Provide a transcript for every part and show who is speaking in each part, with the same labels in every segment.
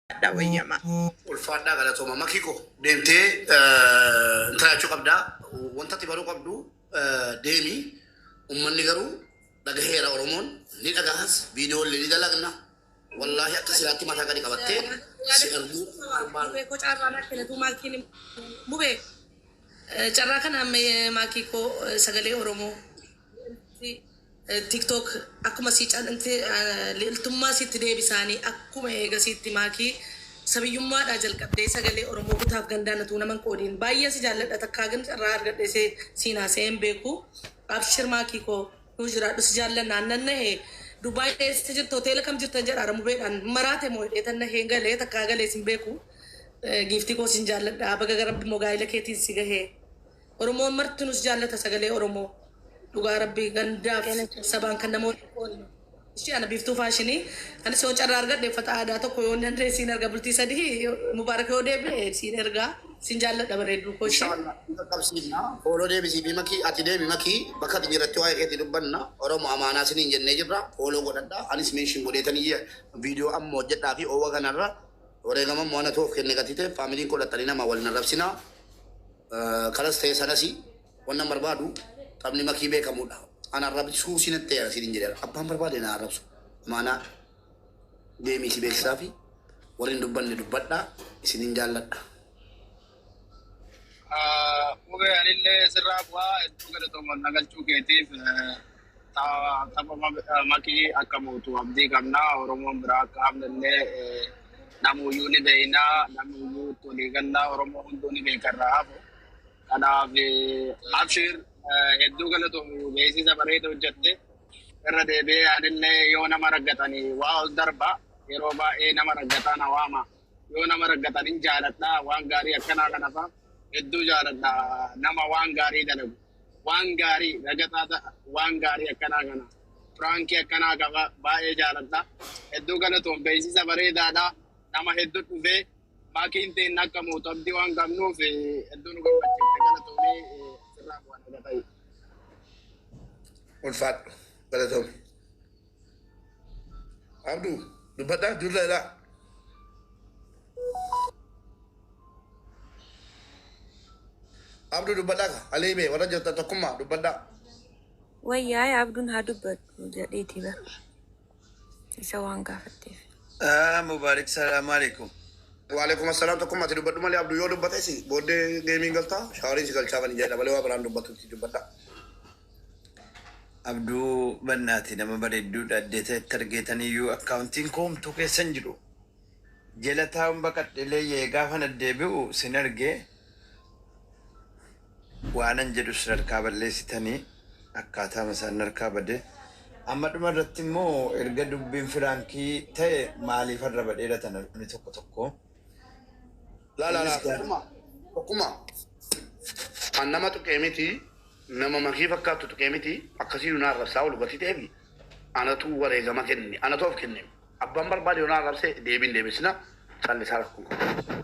Speaker 1: Ulfaadhaa wayyamaa.
Speaker 2: Ulfaadhaa galatooma. Makii koo deemtee intala jechuu qabdaa. Wanta ati baruu qabdu deemi. Ummanni garuu dhagaheera Oromoon ni dhagahas viidiyoo illee ni dalagna. Wallaahi akka silaatti mataa gadi qabattee si arguu barbaadu.
Speaker 3: Mubee koo carraa naa kennituu maakiin mubee carraa kana maakii koo sagalee Oromoo TikTok akkuma sii leeltummaa sitti deebisaanii akkuma eegasiitti maakii sabiyyummaadhaa jalqabdee sagalee Oromoo kutaaf gandaan utuu naman qoodiin baay'ee si jaalladha takkaa gan carraa argadhee siin haasa'ee hin beeku. Abshir maakii koo nuu jiraadhu si jaallanna annan nahe Dubaay keessa jirtu hoteela kam jirtan jedha mubeedhaan maraate moo hidhee nahee galee takkaa galee sin beeku. Giiftii koo sin jaalladha baga gara mogaayila keetiin si gahee. Oromoon marti nus jaallata sagalee Oromoo. Dhugaa rabbii gandaaf sabaan kan namoonni qoodnu. Ishee ana biiftuu faashinii anis yoo carraa argadhe uffata aadaa tokko yoo danda'e siin erga bultii sadii mubaarak yoo deebi'e siin ergaa siin jaalladha bareedduu koo ishee.
Speaker 2: Inshallah qaqqabsiifna. Follow deebisii fi makii ati deemi makii bakka ati jirratti waa'ee keetii dubbanna. Oromo amaanaa siniin jennee jirra. Follow godhadha. Anis mention godheetanii viidiyoo amma hojjedhaa fi oowwa kanarra wareegama immoo ana toof kenne gatii ta'e faamiliin godhatanii nama wal narrabsinaa. Kanas ta'e sanasi wannan barbaadu taphni makii beekamudha. Ana arrabsuu sinatti ta'eera siniin jedheera. Abbaan barbaade na arrabsu. Amaanaa deemii si beeksisaa fi warri hin dubbanne dubbadhaa isinin jaalladha.
Speaker 4: Mubee anillee sirraa bu'aa hedduu galatooman nagalchuu keetiif tapha makii akka mootu abdii qabna. Oromoon biraa akka hafnellee namuyyuu ni beekna. Namuyyuu itti walii gallaa Oromoo hunduu ni beeka irraa hafu. Kanaaf abshir hedduu galatoomu beeksisa bareeda hojjette. Irra deebi'ee anillee yoo nama raggatanii waa ol darba yeroo baay'ee nama raggataa na waama. Yoo nama raggatan hin jaaladha waan gaarii akkanaa kana fa'a hedduu jaaladha nama waan gaarii dalagu waan gaarii ragataa waan gaarii akkanaa kana prankii akkanaa qaba baay'ee jaaladha hedduu galatoon beeksisa bareedaadha nama hedduu dhufee maakiin ta'in akka mootu abdii waan qabnuuf hedduu nu gammachiifte galatoomii sirraa bu'aa naga ta'e.
Speaker 2: Ulfaadhu galatoomi. Abduu dubbadhaa jirra ilaa. Abduu dubbadhaa ka alee bee warra jirtan tokkummaa dubbadhaa.
Speaker 5: Wayyaa abduun haa dubbadhu jedheeti bara. Isa waan gaafatteef.
Speaker 6: Mubaarik salaamu alaikum.
Speaker 2: Waalaikum assalaam tokkummaa ati dubbadhu malee Abduu yoo dubbates booddee geemiin galtaa shaawariin si galchaa bani jedha malee waa biraan dubbatutti dubbadhaa.
Speaker 6: Abduu bannaati nama bareedduudha addeeta itti argeetaniyyuu akkaawuntiin koo homtuu keessa hin jiru. Jala taa'uun baqadhe leeyyee gaafa na deebi'u sin argee waanan jedhu sin harkaa balleessitanii akkaataa isaan harkaa bade. Amma dhuma irratti immoo erga dubbiin prankii ta'e maaliif arra badheera namni tokko tokko.
Speaker 2: Laa laa laa tokkummaa tokkummaa. An nama tuqee miti nama makii fakkaattu tuqee miti akkasii nu arrabsaa oolu gatii ta'eef anatu wareegama kenne anatu of kenne abbaan barbaade yoo na arrabse deebiin deebisna callisaa rakkoon qabu.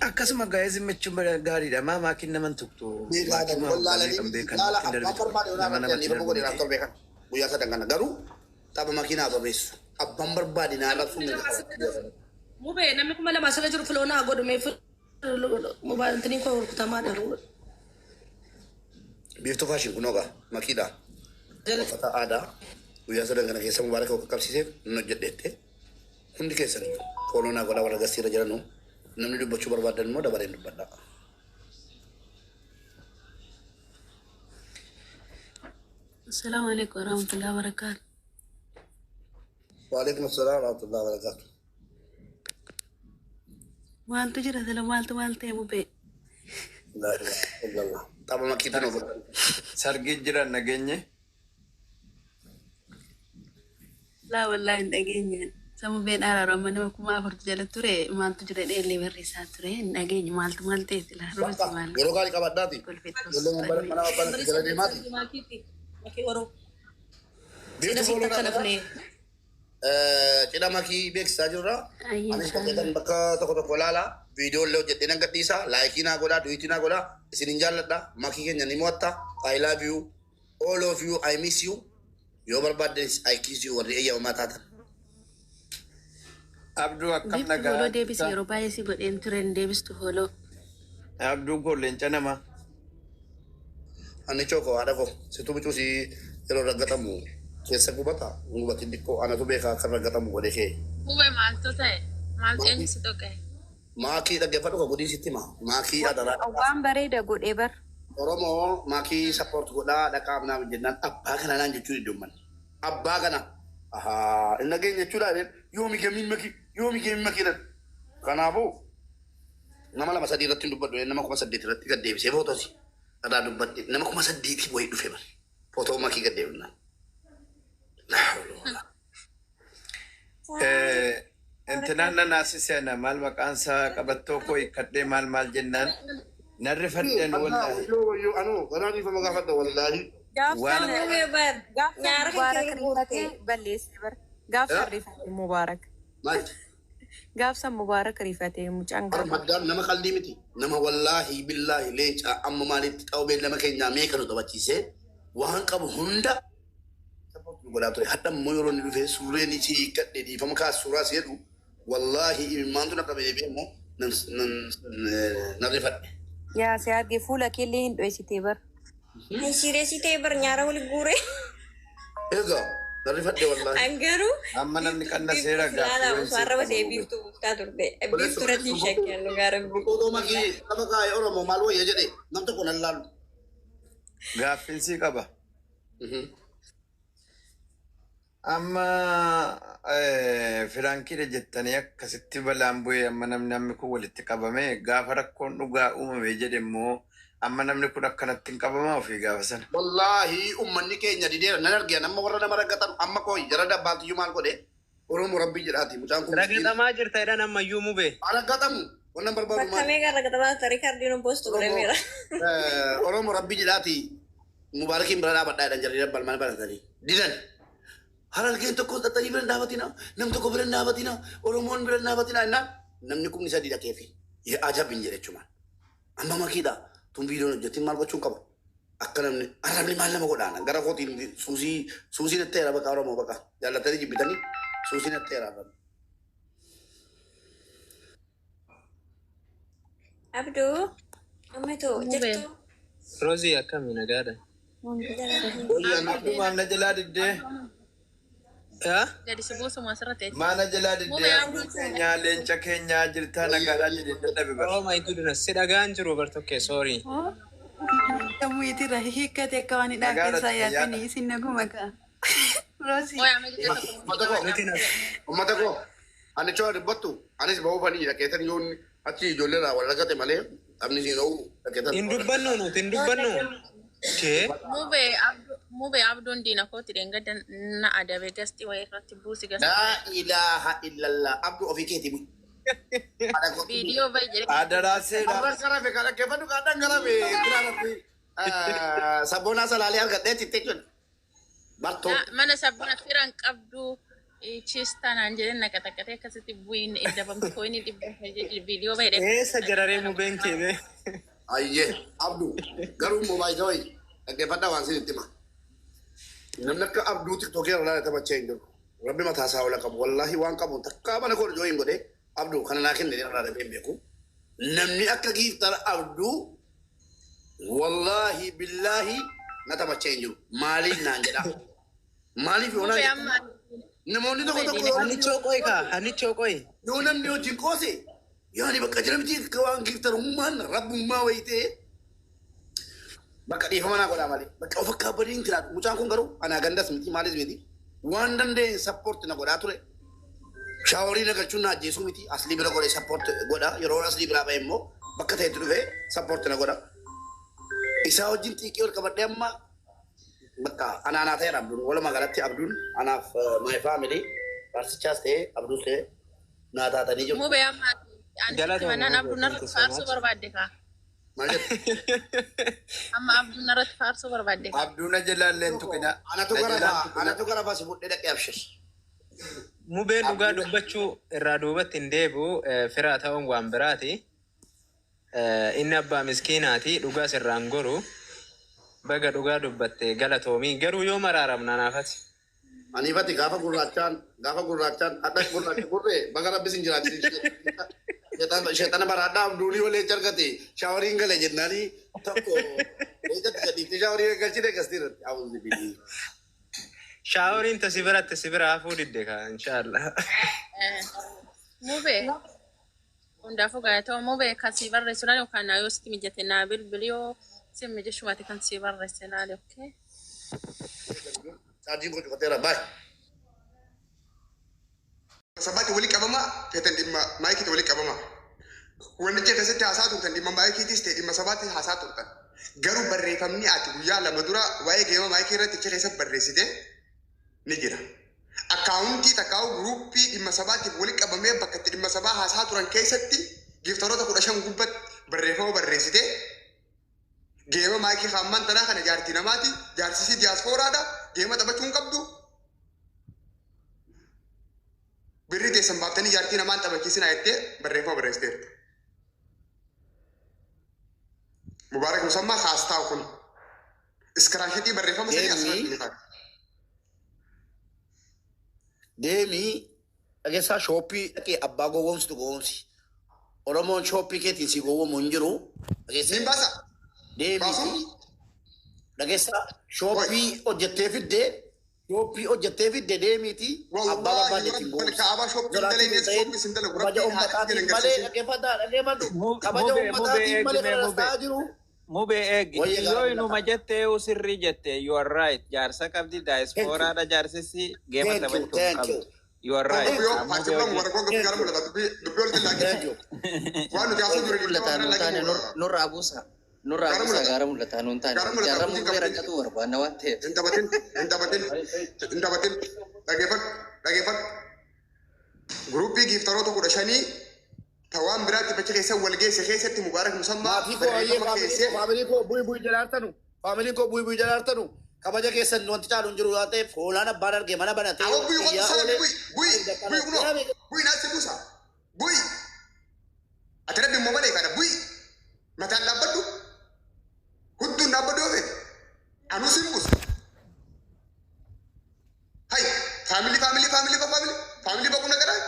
Speaker 6: Akkasuma gaa'ee zimmachuun gaariidha. Maa maakiin naman tuqxu. Maakiin
Speaker 2: Wallaalanii
Speaker 6: kan beekan
Speaker 2: laala
Speaker 6: ittiin
Speaker 2: abbaan
Speaker 6: darbitu
Speaker 2: barbaade yoo na
Speaker 6: nama
Speaker 2: arrabse
Speaker 6: namatti
Speaker 2: ani
Speaker 6: darbu
Speaker 2: godhe naaf
Speaker 6: miti.
Speaker 2: torbee kana guyyaa sadan kana garuu tapha makii naa barreessu abbaan barbaade na arrabsuu mirga qaba.
Speaker 3: Mubee namni 2000 asirra jiru follow naa godhu mee mobaayiltiin koo rukutamaadha.
Speaker 2: Biiftuu fashion kunoo gaa makiidha. Uffata aadaa guyyaa sadan kana keessa mubaaraka qaqqabsiiseef nan hojjedheette hundi keessan iyyuu follow naa godhaa warra gastiirra jiranuu namni dubbachuu barbaadan immoo dabareen dubbadhaa.
Speaker 7: Assalamu alaikum warahmatullahi wabarakatuh.
Speaker 2: Waalaikum assalaam warahmatullahi wabarakatuh.
Speaker 7: Maaltu jira sila maaltu maal ta'e mubee?
Speaker 2: Laa ilaaha illallah. Tapha makiitu nu godha.
Speaker 6: Sargii jiran nageenye.
Speaker 7: Laa wallaahi hin dhageenye. Isa mubeen araarama nama 4000tu jala ture maaltu jira dheellee barreessaa ture hin dhageenye maaltu maal ta'e sila
Speaker 2: Bakka
Speaker 7: ruusi maal
Speaker 2: yeroo gaarii qabadhaati. Ijoollee mana abbaan jala deemaati.
Speaker 3: Makii Oromoo.
Speaker 2: Biiftuu
Speaker 3: Cidha
Speaker 2: follow
Speaker 3: sitti
Speaker 2: naa
Speaker 3: akka
Speaker 2: godhaa.
Speaker 3: nafne.
Speaker 2: Cidha makii beeksisaa jirra.
Speaker 7: Ayyee
Speaker 2: Anis
Speaker 7: inshallah.
Speaker 2: bakka bakka tokko tokko ilaala. Viidiyoo illee hojjedhee nan gadhiisa. Like naa godhaa, duet naa godhaa. Isin hin jaalladha. Makii keenya ni mo'atta. I love you. All of you. I miss you. Yoo barbaaddanis I kiss you warri eeyyamamaa taatan.
Speaker 6: Abduu akkam
Speaker 7: Biiftuu
Speaker 6: nagaa
Speaker 7: follow deebisi
Speaker 6: jirta?
Speaker 7: yeroo baay'ee si godheen ture hin deebistu follow.
Speaker 6: Abduun koo leenca namaa.
Speaker 2: Ani chooko haadha koo situ bicuusi yeroo raggatamu keessa gubata gubatin xiqqoo anatu beekaa akka raggatamu godhe kee.
Speaker 1: Hubee maaltu ta'e? Maaltu eenyu si tuqe?
Speaker 2: Maakii dhaggeeffadhu ka godhii sitti hima. Maakii adaraa.
Speaker 5: Waan bareeda godhee bar.
Speaker 2: Oromoo maakii support godhaa dhaqaa naaf jennaan abbaa kana naan jechuu didduumman. Abbaa kana. Ahaa inni nageenya jechuudha jedheen yoomi gamiin makii yoomi gamiin makii jedhan. Kanaafuu nama lama sadii irratti hin dubbadhu nama 8,000 irratti gad deebisee footosi. Irraa dubbadhe nama 8,000 wayii dhufe bare. Footoo makii gad deebifnaan. Laa hawla walaa.
Speaker 6: Intinaan na naasise ana maal maqaan isaa qabattoo koo hiikkadhee maal maal jennaan narri fadhan
Speaker 2: Allah
Speaker 6: wallaahi.
Speaker 2: wayyoo wayyoo anuu ganaa dhiifama gaafadha wallaahi.
Speaker 6: Waan
Speaker 5: Gaafsan
Speaker 8: Mubee bar
Speaker 5: gaafsan
Speaker 8: nyaara kan
Speaker 5: Mubaarak
Speaker 8: kee guurte.
Speaker 5: rifatee balleessee bar. Gaafsan rifate Mubaarak.
Speaker 2: Maal?
Speaker 5: Gaafsan Mubaarak rifatee mucaan gaafa.
Speaker 2: Maddaan nama qalbii miti. Nama wallaahi billaahi leenca amma maalitti xaawbeen nama keenyaa meeqa nu taphachiisee waan qabu hunda support nu godhaa ture. Hadha immoo yeroo inni dhufee suureen isii hiikkadhe dhiifama kaas suuraa si jedhu wallaahi imimmaantu na qabee deebi'e immoo nan nan nan rifadhe.
Speaker 5: Yaa si arge fuula keellee hin dho'isitee bar.
Speaker 8: Sireesii ta'e bar nyaara wal guure.
Speaker 2: Egaa nan rifadhe wallaahi.
Speaker 8: An garuu
Speaker 6: amma namni
Speaker 8: biiftuu
Speaker 6: qannaseera
Speaker 8: biiftuu
Speaker 6: gaaffii
Speaker 8: silaalaa
Speaker 6: wayiin
Speaker 8: osoo arraba
Speaker 6: siif
Speaker 8: ta'e
Speaker 6: qabu.
Speaker 8: biiftuu buuftaa turte. Biiftuu irratti hin shakkiyan dhugaa rabbi.
Speaker 2: Otoo makii lafa kaa'e Oromoo maal wayya jedhe nam tokko nan laalu.
Speaker 6: Gaaffiin sii qaba. Amma firaankiidha jettanii akkasitti balaan bu'ee amma namni hammi kun walitti qabame gaafa rakkoon dhugaa uumame jedhe immoo amma namni kun akkanatti hin qabamaa ofii gaafa sana.
Speaker 2: Wallaahi ummanni keenya dideera nan arge amma warra nama raggatan amma koo jara dabbaatiyyuu maal godhe Oromoo rabbii jedhaati mucaan kun miskiina.
Speaker 9: Ragatamaa jirta jedhan ammayyuu mubee.
Speaker 2: Raggatamu wannan barbaadu
Speaker 8: Bakka
Speaker 2: maali?
Speaker 8: meeqa ragatamaa tarii kaardiin poostu
Speaker 2: Oromoo
Speaker 8: godhameera.
Speaker 2: Oromoo rabbii jedhaati mubaarakiin bira dhaabadhaa jedhan jarri dabbal mana baratanii didan. Harargeen tokko xaxxanii bira hin dhaabatina nam tokko bira hin dhaabatina Oromoon bira hin dhaabatina jennaan namni kumni sadii dhaqeefi ajab hin jedhe jechumaan. Amma makiidha tun viidiyoon hojjetin maal gochuun qaba? Akka namni arrabni maal nama godhaana gara kootiin suusii suusii natti heera baqa Oromoo baqa jaallatanii jibbitanii suusii natti heera arrabni.
Speaker 8: Abduu ammatu
Speaker 1: Mubee.
Speaker 8: jirtu.
Speaker 9: Roozii akkami nagaadha?
Speaker 6: Abduu maal na jalaa diddee?
Speaker 9: Yaa?
Speaker 1: Gadi si buusuma asirra teetti.
Speaker 6: Maal na jalaa diddee?
Speaker 1: Mubee
Speaker 6: Abduu
Speaker 1: abduun
Speaker 6: keenyaa leenca keenyaa jirtaa nagaadhaa jedhee dadhabe bara.
Speaker 9: Oh my goodness, si dhagaan jiru bar tokkee sorry.
Speaker 7: Sammuutirra hiikkate akka waan hidhaa
Speaker 6: Nagaadha
Speaker 7: keessaa
Speaker 6: fayyaadha.
Speaker 7: yaatanii isin naguma ka'a. Roosii.
Speaker 1: Oya amma ija tokko
Speaker 2: Uummata koo
Speaker 9: Nuti na
Speaker 2: uummata koo ani choo dubbattu anis ba'uu fanii dhaqeetan yoon achi ijoollee irraa wal raggate malee taphni siin oolu dhaqeetan.
Speaker 9: hin dubbannu nuti hin dubbannu. Kee?
Speaker 1: Mubee abdu mubee abduun diina kooti dheengadda na adabe gasti wayii irratti buusi gasti.
Speaker 2: Laa ilaaha illallah abduu ofii keetii bu'i. Haadha kootii bu'i.
Speaker 1: Viidiyoo bayi jedhee.
Speaker 6: Adaraa seera.
Speaker 2: Arran karafe kan dhaggeeffadhu kan karafe biraarratti sabboonaa salaalee argadhee cittee jiru. Bartoo.
Speaker 1: Mana sabbuna firan qabdu chiistanaan jedheen naqaxaqatee akkasitti bu'iin dabamtu koyinii dhibba viidiyoo bayi jedhee.
Speaker 9: Eessa jararee mubeen kee bee?
Speaker 2: Ayyee abduu garuu moobaayil ta'uu dhaggeeffadhaa waan isin itti hima. Namni akka abduu tiktookii irra laala taphachaa hin jiru. Rabbi mataa isaa ola qabu. Wallaahi waan qabu takkaa mana koo hin godhee abduu kana naa kenne irraa dhabee hin beeku. Namni akka giiftara abduu wallaahi billaahi na taphachaa hin jiru. Maaliif naan jedhaa? Maaliif yoo naan
Speaker 1: Mubee
Speaker 2: jedhaa?
Speaker 1: amma
Speaker 2: Namoonni tokko
Speaker 1: mubee
Speaker 2: tokko
Speaker 1: diina
Speaker 2: yoo
Speaker 9: Hannichoo qoyi kaa, hannichoo qoyi.
Speaker 2: yoo namni wajjin qoose yaani bakka jira miti akka waan giiftarummaan rabbummaa wayii ta'e bakka dhiifama naa godhaa malee bakka of akka abbadiin jiraatu mucaan kun garuu anaa gandas miti maalis miti waan danda'een support na godhaa ture shaaworii na galchuun na ajjeesuu miti aslii bira godhee support godha yeroo aslii biraa ba'e immoo bakka ta'etti dhufee support na godha isaa wajjin xiiqii ol qabadhee amma bakka anaanaa ta'eera abduun walumaa galatti abduun anaaf my family barsichaas ta'ee abduus ta'ee naa taatanii jiru.
Speaker 1: Mubee amma ani sitti
Speaker 9: Galatoomi
Speaker 1: mannaan
Speaker 9: mubee,
Speaker 1: abduun
Speaker 9: thank
Speaker 1: narratti
Speaker 9: you so
Speaker 1: faarsuu
Speaker 9: much.
Speaker 1: barbaadde kaa.
Speaker 2: Maal jettu?
Speaker 1: Amma abduun narratti faarsuu barbaadde kaa.
Speaker 6: Abduu na jalaa illee hin tuqina.
Speaker 2: Anatu
Speaker 6: Na
Speaker 2: gara
Speaker 6: jalaa hin
Speaker 2: baa
Speaker 6: tuqina.
Speaker 2: anatu gara baa si fudhee dhaqee abshir.
Speaker 9: Mubeen dhugaa
Speaker 6: Abduu
Speaker 9: dubbachuu irraa duubatti hin deebi'u firaa ta'uun waan biraati. Inni abbaa miskiinaati dhugaa sirraan goru. Baga dhugaa dubbatte galatoomii garuu yoo maraaramna naafati.
Speaker 2: Aniifati gaafa gurraachaan gaafa gurraachaan hadha gurraacha gurree baga rabbi sin jiraachise. Sheexana baraadhaa abduunii walee argate shaawariin gale jennaanii tokko eegatti gadhiiftee shaawarii galchite gastii irratti awuzi bidii.
Speaker 9: Shaaworiin ta si biratti si bira hafuu didde kaa inshaallah.
Speaker 1: Mubee hundaafuu gaayatoo mubee kan sii barreessu laali yookaan naa yoo sitti mijate naa bilbili yoo si mijachuu kan sii barreesse laali okay.
Speaker 2: Chaarjiin koo cufateera baay.
Speaker 10: Sabaatti walii qabama feetan dhimma maayikiitti walii qabama. Wannicha keessatti haasaa turtan dhimma maayikiitis ta'e dhimma sabaatti haasaa turtan. Garuu barreeffamni ati guyyaa 2 dura waa'ee geema maayikii irratti achi keessatti barreessite ni jira. Akkaawuntii takkaa'u guruuppii dhimma sabaatiif walii qabamee bakka itti dhimma sabaa haasaa turan keessatti giiftaroota 15 gubbatti barreeffama barreessite geema maayikii hammaan tanaa kana jaartii namaati jaarsisii diyaaspooraadha geema taphachuu hin qabdu. Birri teessan baaftanii jaartii namaan taphachiisinaa jettee barreeffama barreessiteerta. Mubaarak Musammaa haastaa kun iskiraashitii barreeffama sanii asirratti ni kaa'e.
Speaker 2: Deemii dhageessaa shooppii dhaqee abbaa gowwoomsitu gowwoomsi. Oromoon shooppii keetiin si gowwoomu hin jiru.
Speaker 10: Niin baasa.
Speaker 2: Deemii dhageessaa shooppii hojjettee fiddee shooppii hojjettee fidde deemiiti abbaa barbaade ittiin gowwoomsi.
Speaker 10: Kaabaa shooppii dalee shooppii sin dalagu
Speaker 2: Kabaja
Speaker 10: rabbiin haadha
Speaker 2: uummataatiin malee dhaggeeffadhaa dhaggeeffadhu. Kabaja uummataatiin malee kana rastaa jiru.
Speaker 9: Mubee eegi.
Speaker 2: Wayya
Speaker 9: Yoo
Speaker 2: gaara
Speaker 9: inuma jettee sirrii jette you are right. Jaarsa qabdi daayispooraadha jaarsisi geema
Speaker 2: Thank you,
Speaker 9: taphachuu
Speaker 2: thank
Speaker 9: qabdi.
Speaker 2: you.
Speaker 9: You are right.
Speaker 10: Yoo
Speaker 9: Mubee
Speaker 10: fakkii
Speaker 9: hojii.
Speaker 10: warra goga gara mul'ata dubbii walitti laaqee waan nuti haasoo jiru
Speaker 11: Mul'ataa nuun taane nurraa buusa. Nurraa buusa gaara mul'ataa nuun taane. Jaarraa mubee rakkatu barbaanna waan ta'eef.
Speaker 10: Hin taphatin hin taphatin hin taphatin dhageeffadhu dhageeffadhu. Guruppii giiftaroota 15 tawaan biraatti bacha keessa wal geesse keessatti Mubaarak Musammaa
Speaker 2: Maatii koo ayyee
Speaker 10: barreeffama keessee
Speaker 2: faamilii koo bu'i bu'i jalaartanu faamiliin koo bu'i bu'i jalaartanu kabaja keessan wanti caalu hin jiru waan ta'eef hoolaan abbaan arge mana banatee
Speaker 10: Awwa bu'i
Speaker 2: iyyaa
Speaker 10: qotu sana
Speaker 2: oolee
Speaker 10: bu'i bu'i bu'i kunoo bu'i naasi buusa bu'i ati rabbi immoo malee kana bu'i mataan dhaabbadhu hudduun dhaabbadhu yoo feete anuu sin buusa hay faamilii faamilii faamilii faamilii faamilii baquu nagaraa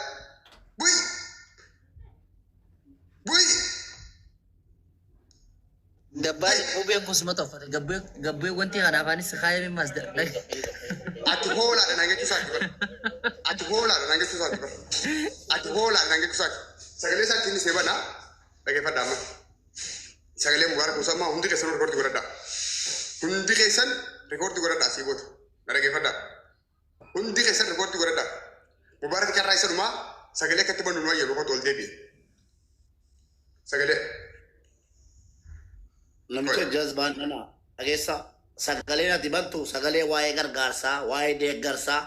Speaker 10: bu'i bu'i
Speaker 11: Dabbaan mubeen kun suma toffate gabbee wanti kana afaanis kaayame mas
Speaker 10: Ati hoolaadha naan jechuu isaati bara. Ati hoolaadha naan jechuu isaati bara. Ati hoolaadha naan jechuu isaati. Sagalee isaatti inni seebana dhaggeeffadha amma. Sagalee Mubaarak Musammaa hundi keessan rikoordi godhadha. Hundi keessan rikoordi godhadha asii booda. Na dhaggeeffadha. Hundi keessan rikoordi godhadha. Mubaarak carraa isa dhumaa sagalee akkatti bannu nu ayyalu qotu ol deebi'e. Sagalee.
Speaker 2: Namicha jazbaan nana dhageessa sagaleen ati bantu sagalee waa'ee gargaarsaa waa'ee deeggarsaa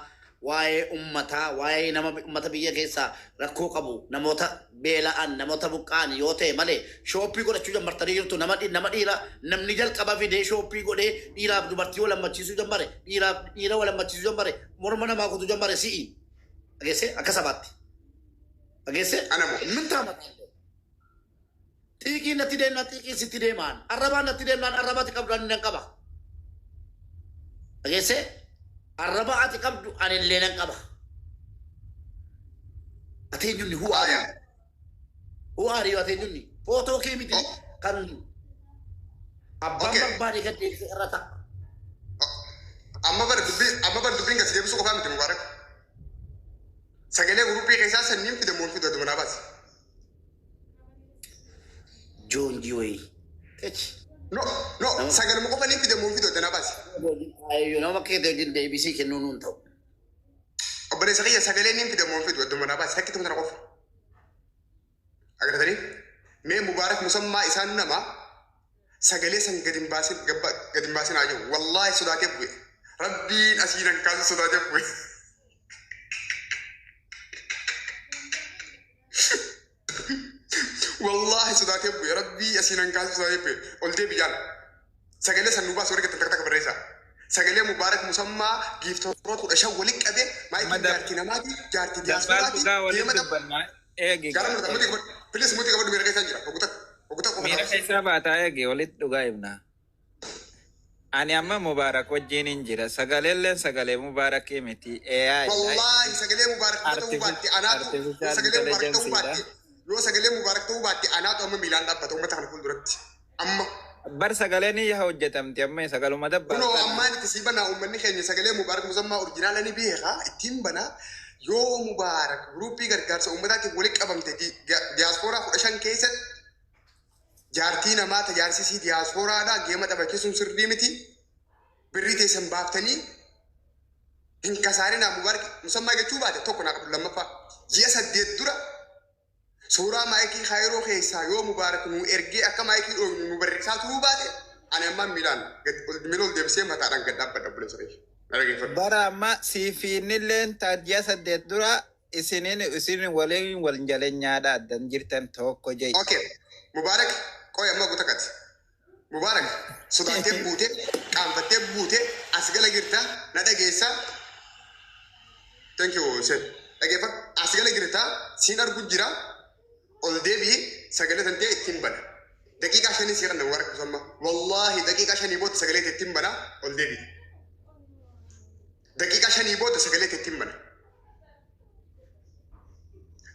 Speaker 2: waa'ee ummataa waa'ee nama ummata biyya keessaa rakkoo qabu namoota beela'an namoota buqqa'an yoo ta'e malee shooppii godhachuu jammartanii jirtu nama nama dhiira namni jalqaba fidee shooppii godhee dhiiraaf dubartii wal hammachiisuu jammare dhiiraaf dhiira wal hammachiisuu jammare morma namaa kutuu jammare si'i dhageesse akka sabaatti dhageesse min taamata xiiqiin natti deemnaan xiiqiin sitti deemaan arrabaan natti deemnaan arraba ati qabdu ani nan qaba dhageesse arraba ati qabdu ani illee nan qaba ati eenyunni who are you who are you ati eenyunni footoo kee miti kan abbaan barbaade gad deebisee irra ta'a.
Speaker 10: Amma bar dubbii amma bar dubbiin gasi deebisuu qofaa miti Mubaarak. Sagalee guruppii keessaa sanniin fidamu ol fidatu manaa baasi.
Speaker 2: Joonjii wayii.
Speaker 10: No no sagaluma qofa niin fidamu ol fidatu manaa baasi.
Speaker 2: Nama keetii wajjin deebisii kennuu nuun ta'u.
Speaker 10: Obboleessa kiyya sagalee niin fidamu ol fidatu manaa baasi takkitu tana qofa. Agartanii mee Mubaarak Musammaa isaan nama sagalee san gadi hin baasin gadi hin baasin haa jiru wallaahi sodaatee bu'e rabbiin asiin an kaasu sodaatee bu'e. Wallaahi sodaatee bu'e rabbii asiin an kaasu sodaatee bu'e ol deebi jaal sagalee san nu baasu warri takka takka barreessa. Sagalee Mubaarak Musammaa giiftoota 15 walitti qabee maayikii jaartii namaati jaartii
Speaker 9: Dabbaan
Speaker 10: diyaasporaati
Speaker 9: dhugaa walitti
Speaker 10: deema
Speaker 9: dubbannaa eegi.
Speaker 10: Gara mul'ata muti qabadhu pilis muti qabadhu miira keessaan jira boqota boqota qofa
Speaker 9: Miira keessaa baataa eegi walitti dhugaa himna. Ani amma Mubaarak wajjin hin jira. Sagaleelleen sagalee Mubaarakii miti. AI dha.
Speaker 10: Wallaahi sagalee Mubaarak yoo ta'uu baatte anaatu yoo
Speaker 9: Artificial
Speaker 10: sagalee Mubaarak ta'uu
Speaker 9: intelligence dha.
Speaker 10: baatte yoo sagalee Mubaarak ta'uu baatte anaatu amma miilaan dhaabbata uummata kana fuulduratti. Amma
Speaker 9: Bar sagaleen iyya hojjetamti amma sagaluma
Speaker 10: kunoo
Speaker 9: dabbaaltan.
Speaker 10: Ammaan itti sii banaa. Uummanni keenya sagalee Mubaarak Musammaa original ni beeka, ittiin banaa. Yoo Mubaarak guruppii gargaarsa uummataatiin walitti qabamte diyaaspooraa 15 keessatti jaartii namaa tajaarsisii diyaaspooraadhaa geema taphachiisuun sirrii miti. Birrii teessan baaftanii hin kasaarinaa. Mubaarak Musammaa jechuu baate tokko naa qabdu. Lammaffaa, ji'a 8 dura suuraa maayikii kaayiroo keessaa yoo Mubaarak nu ergee akka maayikii dhooynu nu barreessaa turuu baate, ani ammaan miilaan miila ol deebisee mataadhaan gad dhaabbadha, obboleessa kiyya. Na dhaggeeffadhu.
Speaker 9: Bara amma siifiinilleen ji'a 8 dura isinin isin waliin wal jalenyaadha addan jirtan tokko jei.
Speaker 10: Okay. Mubaarak qoy amma gutakati. Mubaarak sodaattee buutee qaanfattee buutee as gala jirta, na dhageessa. Thank you, Hussein. Dhaggeeffadhu. As gala jirta, siin argu jira. Ol deebi'i, sagalee tantee ittiin bana. Daqiiqaa 5 si kanna, Mubaarak Musammaa. Wallaahi daqiiqaa 5 booda sagalee ittiin bana, ol deebi'i. Daqiiqaa 5 booda sagalee ittiin bana.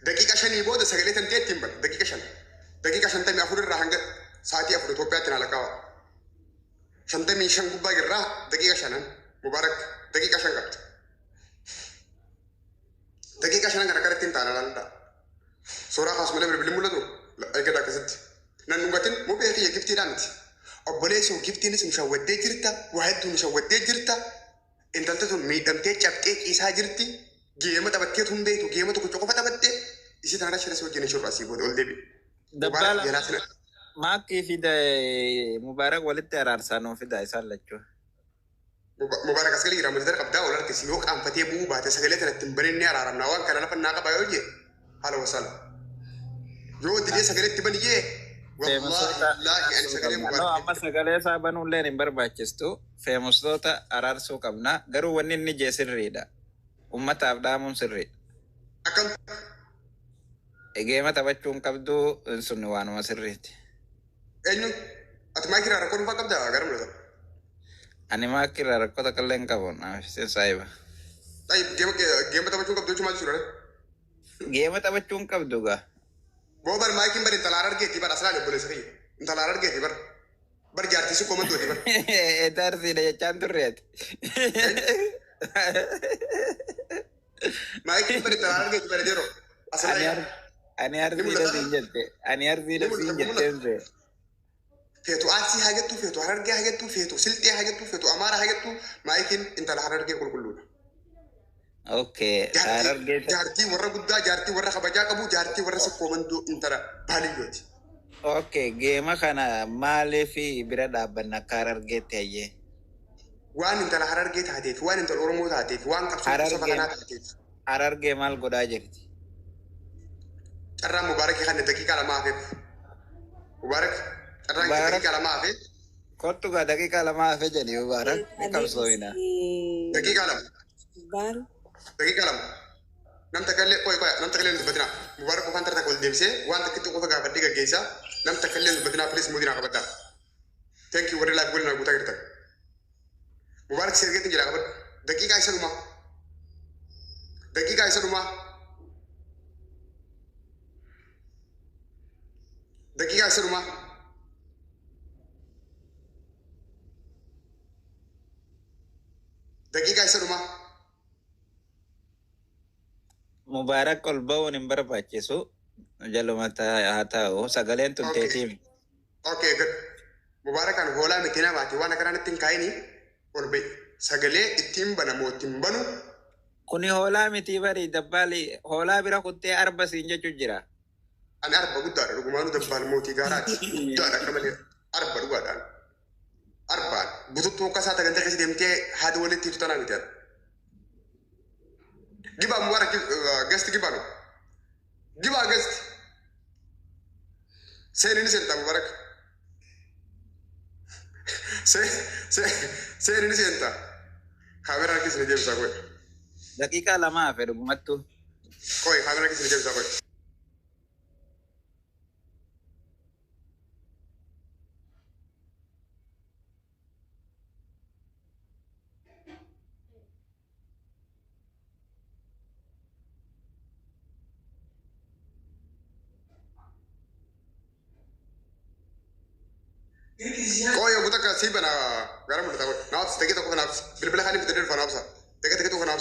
Speaker 10: Daqiiqaa 5 booda sagalee tantee ittiin bana. Daqiiqa 5. Daqiiqa 54 irraa hanga sa'aatii 4 Itoophiyaatti na lakkaa'aa. 55 gubbaa jirraa, daqiiqa 5n Mubaarak daqiiqa 5 qabdi. Daqiiqa 5n kana akkana ittiin taana laalladha. Suuraa kaasu malee bilbilli mul'atu eeggadha akkasitti. Nan dhugatin mubee kiyya giftiidhaa miti. Obboleessoo, giftiinis nu shawwaddee jirta. Waa hedduu nu shawwaddee jirta. Intalti tun miidhamtee cabxee ciisaa jirti. Geema taphattee tun beektu, geema tokkicha qofa taphattee isii tanarra shira si wajjin hin shirru asii booda, ol deebi'i. Mubaarak
Speaker 9: Dabbaala
Speaker 10: jalaa sina.
Speaker 9: Maakkii fida, Mubaarak walitti araarsaa nuu fida isaan lachuu.
Speaker 10: Mubaarak as galii jira qabdaa ol harkisi. Yoo qaanfatee bu'uu baate, sagalee tana ittiin baninni araaramnaa waan kana lafa naa qabaa yoo jee haala wasaala. Yoo didee sagalee itti bani jee, wallaahi
Speaker 9: Feemusoota
Speaker 10: billaahi ani
Speaker 9: araarsuu
Speaker 10: sagalee
Speaker 9: qabna. No,
Speaker 10: Mubaarak
Speaker 9: amma sagalee isaa banuulleen hin barbaachistu. Feemusoota araarsuu qabna. Garuu wanni inni jee sirriidha. Ummataaf dhaamuun sirriidha.
Speaker 10: Akkam?
Speaker 9: Geema taphachuu hin qabdu sun waanuma sirriiti.
Speaker 10: Eenyu? Ati maayikii rakkoo dhuunfaa qabdaa gara mul'ata?
Speaker 9: Ani maakii irraa rakkoo takka illee hin qabu. Naafiseen saahiba.
Speaker 10: Tayyib, geema taphachuu qabdu jechuun maal jechuudha?
Speaker 9: Geema taphachuu hin qabdu gaa.
Speaker 10: Boo bar maayikiin bar intala argeetti bar asirraa obboleessa kiyya. Intala argeetti bar. Bar jaartii si komantooti bar.
Speaker 9: Eetarsiidha jechaan turreeti.
Speaker 10: Maayikiin bar intala argeetti bar yeroo.
Speaker 9: Ani
Speaker 10: Asirraa
Speaker 9: ani
Speaker 10: ni
Speaker 9: arsiidha
Speaker 10: mul'ata.
Speaker 9: siin jette. Ani
Speaker 10: Ni
Speaker 9: arsiidha siin
Speaker 10: mul'ata, ni
Speaker 9: jetteen
Speaker 10: mul'ata.
Speaker 9: see.
Speaker 10: Feetu Arsii haa jettu, feetu Harargee haa jettu, feetu Silxee haa jettu, feetu Amaaraa haa jettu, maayikiin intala Harargee qulqulluudha.
Speaker 9: Okay.
Speaker 10: Jaartii
Speaker 9: Harargee.
Speaker 10: Jaartii warra guddaa, jaartii warra kabajaa qabu, jaartii warra sikkoo intala baaliyyooti.
Speaker 9: Okay. Geema kana maaliif bira dhaabbanna akka Harargeetti hayyee?
Speaker 10: Waan intala Harargee taateef, waan intala Oromoo taateef, waan qabsoo saba
Speaker 9: Harargee
Speaker 10: kanaa taateef.
Speaker 9: Harargee maal godhaa jirti?
Speaker 10: Carraan Mubaarakii kan daqiiqaa 2 hafeef. Mubaarak, carraan kee
Speaker 9: Mubaarak
Speaker 10: daqiiqaa 2 hafee.
Speaker 9: Kottu gaa, daqiiqaa 2 hafe jedhi Mubaarak ni qabsoomina.
Speaker 10: Daqiiqaa 2.
Speaker 8: Baal.
Speaker 10: Daqiiqaa 2. Nam takka illee, qoy qoy, nam takka illee hin dubbatinaa. Mubaarak qofaan tarta ol deebisee waan takkitti qofa gaafadhee gaggeessaa. Nam takka illee hin dubbatinaa, please, muudinaa qabadhaa. Thank you warri live godhinaa guutaa jirtan. Mubaarak si ergeetti jira, qabadhu. Daqiiqaa isa dhumaa. Daqiiqaa isa dhumaa. Daqiiqaa isa dhumaa. Daqiiqaa isa dhumaa.
Speaker 9: Mubaarak ol ba'uun hin barbaachisu. Jaluma haa taa'u. Sagaleen tun teetiimi.
Speaker 10: Okay, good. Mubaarakaan hoolaa miti namaati waan akkanaa natti hin kaayini, ol ba'i. Sagalee ittiin banamu ittiin banu.
Speaker 9: Kuni hoolaa miti bari dabbaali hoolaa bira kuttee arba siin jechuu jira.
Speaker 10: Ani arba guddaadha, dhugumaanuu dabbaal mootii gaaraati. Guddaadha akka malee arba dhugaadhaan. Arbaan bututtuu akka isaa tagantaa keessa deemtee haada walitti hiitu tanaa miti. Gibaa Mubaarak, gasti gibaa no. Gibaa gasti. Seeni ni seentaa Mubaarak. Seeni ni seentaa. Kaameraa keessa ni deebisaa qoy.
Speaker 9: Daqiiqaa 2 hafe dhugumattu.
Speaker 10: Qoy, kaameraa keessa ni deebisaa qoy. Qooyoo guutuu akka sii bana gara mul'ata. Naaf ta'e tokko kanaaf bilbila kan fidee dhufa naaf ta'a. Ta'e tokko kanaaf.